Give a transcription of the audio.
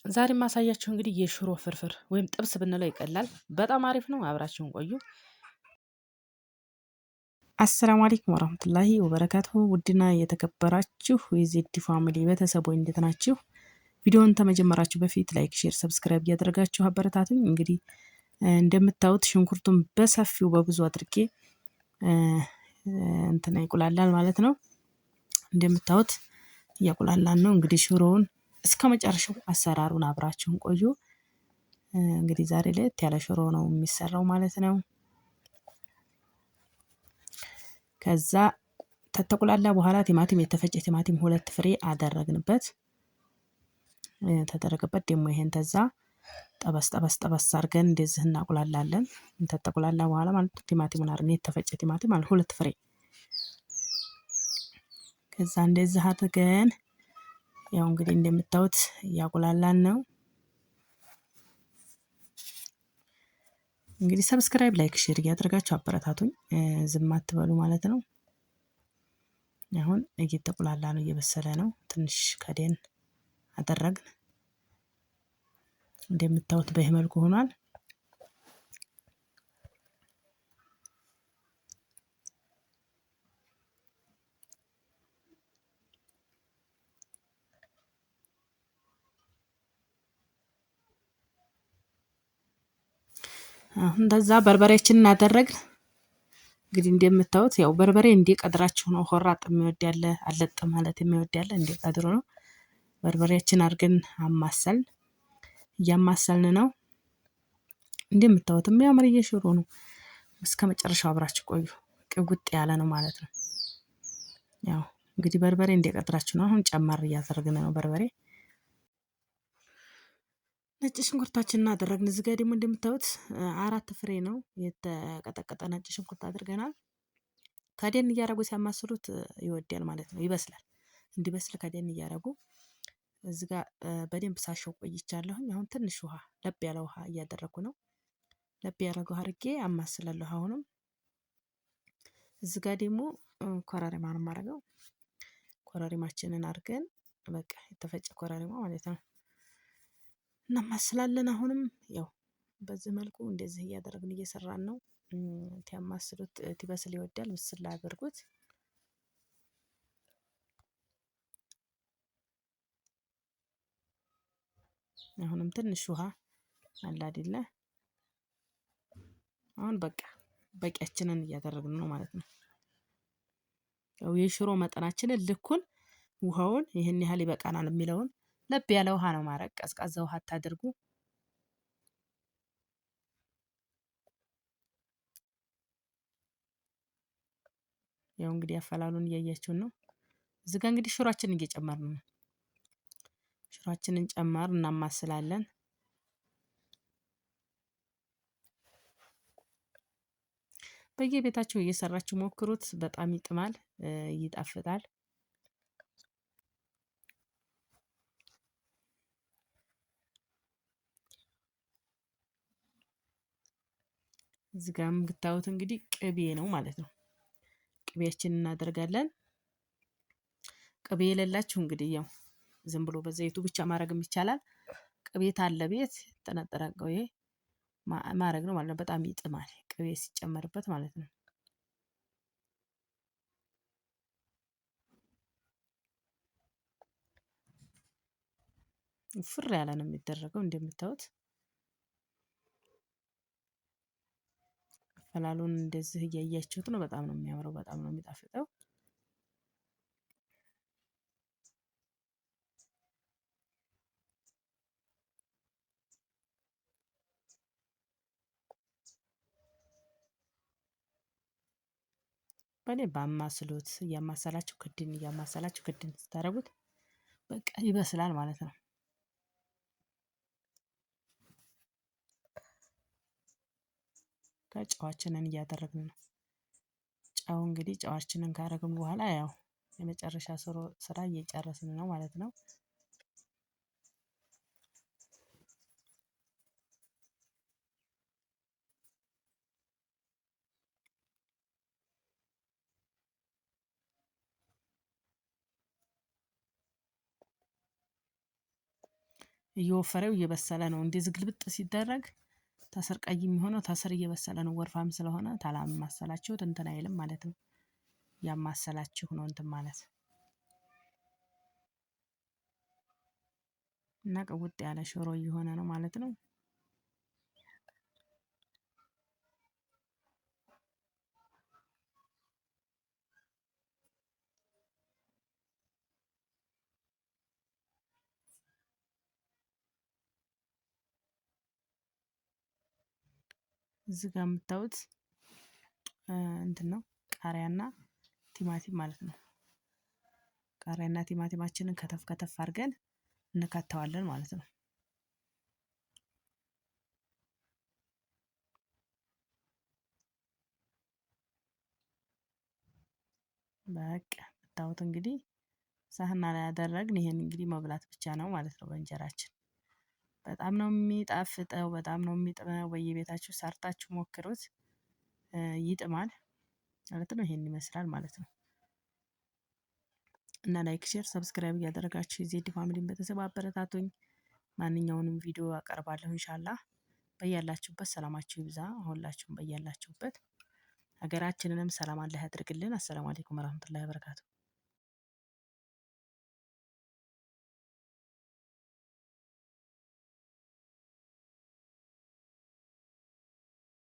ዛሬ ማሳያችሁ እንግዲህ የሽሮ ፍርፍር ወይም ጥብስ ብንለው ይቀላል። በጣም አሪፍ ነው። አብራችሁን ቆዩ። السلام عليكم ورحمة الله وبركاته። ውድና የተከበራችሁ የዜድ family ቤተሰቦች እንዴት ናችሁ? ቪዲዮውን ከመጀመራችሁ በፊት like፣ share፣ subscribe እያደረጋችሁ አበረታቱኝ። እንግዲህ እንደምታዩት ሽንኩርቱን በሰፊው በብዙ አድርጌ እንትና ይቁላላል ማለት ነው። እንደምታዩት እያቁላላን ነው። እንግዲህ ሽሮውን እስከ መጨረሻው አሰራሩን አብራችሁን ቆዩ። እንግዲህ ዛሬ ለየት ያለ ሽሮ ነው የሚሰራው ማለት ነው። ከዛ ተተቁላላ በኋላ ቲማቲም የተፈጨ ቲማቲም 2 ፍሬ አደረግንበት። ተደረገበት ደግሞ ይሄን ተዛ ጠበስ ጠበስ ጠበስ አድርገን እንደዚህ እናቁላላለን። ተተቁላላ በኋላ ማለት ቲማቲሙን አድርገን የተፈጨ ቲማቲም ማለት 2 ፍሬ ከዛ እንደዚህ አድርገን ያው እንግዲህ እንደምታዩት እያቁላላን ነው። እንግዲህ subscribe፣ like፣ share እያደረጋችሁ አበረታቱኝ። ዝም አትበሉ ማለት ነው። አሁን እየተቁላላ ነው፣ እየበሰለ ነው። ትንሽ ከደን አደረግን። እንደምታዩት በዚህ መልኩ ሆኗል። አሁን እንደዛ በርበሬያችንን አደረግን። እንግዲህ እንደምታዩት ያው በርበሬ እንዲቀድራችሁ ነው። ሆራጥ የሚወድ ያለ አለጥ ማለት የሚወድ ያለ እንዲቀድሩ ነው። በርበሬያችን አድርገን አማሰልን፣ እያማሰልን ነው። እንደምታዩት የሚያምር የሽሮ ነው። እስከ መጨረሻው አብራችሁ ቆዩ። ቅውጥ ያለ ነው ማለት ነው። ያው እንግዲህ በርበሬ እንዲቀድራችሁ ነው። አሁን ጨመር እያደረግን ነው በርበሬ ነጭ ሽንኩርታችንን አደረግን። እዚህ ጋር ደግሞ እንደምታዩት 4 ፍሬ ነው የተቀጠቀጠ ነጭ ሽንኩርት አድርገናል። ከደን እያደረጉ ሲያማስሉት ይወዳል ማለት ነው። ይበስላል። እንዲበስል ከደን እያደረጉ እዚህ ጋር በደንብ ሳሸው ቆይቻለሁኝ። አሁን ትንሽ ውሃ ለብ ያለ ውሃ እያደረኩ ነው። ለብ ያለ ውሃ አድርጌ አማስላለሁ። አሁንም እዚህ ጋር ደግሞ ኮረሪማ ነው የማደርገው። ኮረሪማችንን አድርገን በቃ የተፈጨ ኮረሪማ ማለት ነው እናማስላለን። አሁንም ያው በዚህ መልኩ እንደዚህ እያደረግን እየሰራን ነው። ሲያማስሉት ትበስል ይወዳል። ምስል አድርጉት። አሁንም ትንሽ ውሃ አለ አይደለ? አሁን በቃ በቂያችንን እያደረግን ነው ማለት ነው። ያው የሽሮ መጠናችንን ልኩን ውሃውን ይሄን ያህል ይበቃናል የሚለውን ለብ ያለ ውሃ ነው ማድረግ። ቀዝቃዛ ውሃ አታድርጉ። ያው እንግዲህ አፈላሉን እያያችሁን ነው። እዚህ ጋር እንግዲህ ሽሮአችንን እየጨመርን ነው። ሽሮአችንን ጨመር እናማስላለን። በየቤታችሁ እየሰራችሁ ሞክሩት። በጣም ይጥማል፣ ይጣፍጣል። እዚህ ጋር የምታዩት እንግዲህ ቅቤ ነው ማለት ነው። ቅቤያችንን እናደርጋለን። ቅቤ የሌላችሁ እንግዲህ ያው ዝም ብሎ በዘይቱ ብቻ ማድረግም ይቻላል። ቅቤ ታለ ቤት ተነጠረ ቅቤ ማድረግ ነው ማለት ነው። በጣም ይጥማል ቅቤ ሲጨመርበት ማለት ነው። ፍር ያለ ነው የሚደረገው እንደምታዩት። አፈላሉን እንደዚህ እያያችሁት ነው። በጣም ነው የሚያምረው፣ በጣም ነው የሚጣፍጠው። በኔ ባማስሉት እያማሰላችሁ ክድን እያማሰላችሁ ክድን ስታደርጉት በቃ ይበስላል ማለት ነው። ጨዋችንን እያደረግን ነው። ጨው እንግዲህ ጨዋችንን ካደረግን በኋላ ያው የመጨረሻ ስራ እየጨረስን ነው ማለት ነው። እየወፈረው እየበሰለ ነው። እንደዚህ ግልብጥ ሲደረግ ተስር ቀይ የሚሆነው ተስር እየበሰለ ነው። ወርፋም ስለሆነ ታላማሰላችሁት እንትን አይልም ማለት ነው። ያማሰላችሁ ነው እንትን ማለት እና ቅውጥ ያለ ሽሮ እየሆነ ነው ማለት ነው። እዚህ ጋር የምታዩት እንትን ነው ቃሪያና ቲማቲም ማለት ነው። ቃሪያና ቲማቲማችንን ከተፍ ከተፍ አድርገን እንከተዋለን ማለት ነው። በቃ የምታዩት እንግዲህ ሳህና ላይ ያደረግን ይሄን እንግዲህ መብላት ብቻ ነው ማለት ነው በእንጀራችን። በጣም ነው የሚጣፍጠው፣ በጣም ነው የሚጥመው። በየቤታችሁ ሰርታችሁ ሞክሩት፣ ይጥማል ማለት ነው። ይሄን ይመስላል ማለት ነው። እና like፣ share፣ subscribe እያደረጋችሁ የዜድ family ን ቤተሰብ አበረታቱኝ። ማንኛውንም ቪዲዮ አቀርባለሁ ኢንሻላህ። በያላችሁበት ሰላማችሁ ይብዛ። ሁላችሁም በያላችሁበት ሀገራችንንም ሰላም አላህ ያድርግልን። አሰላሙ አለይኩም ወራህመቱላሂ ወበረካቱ።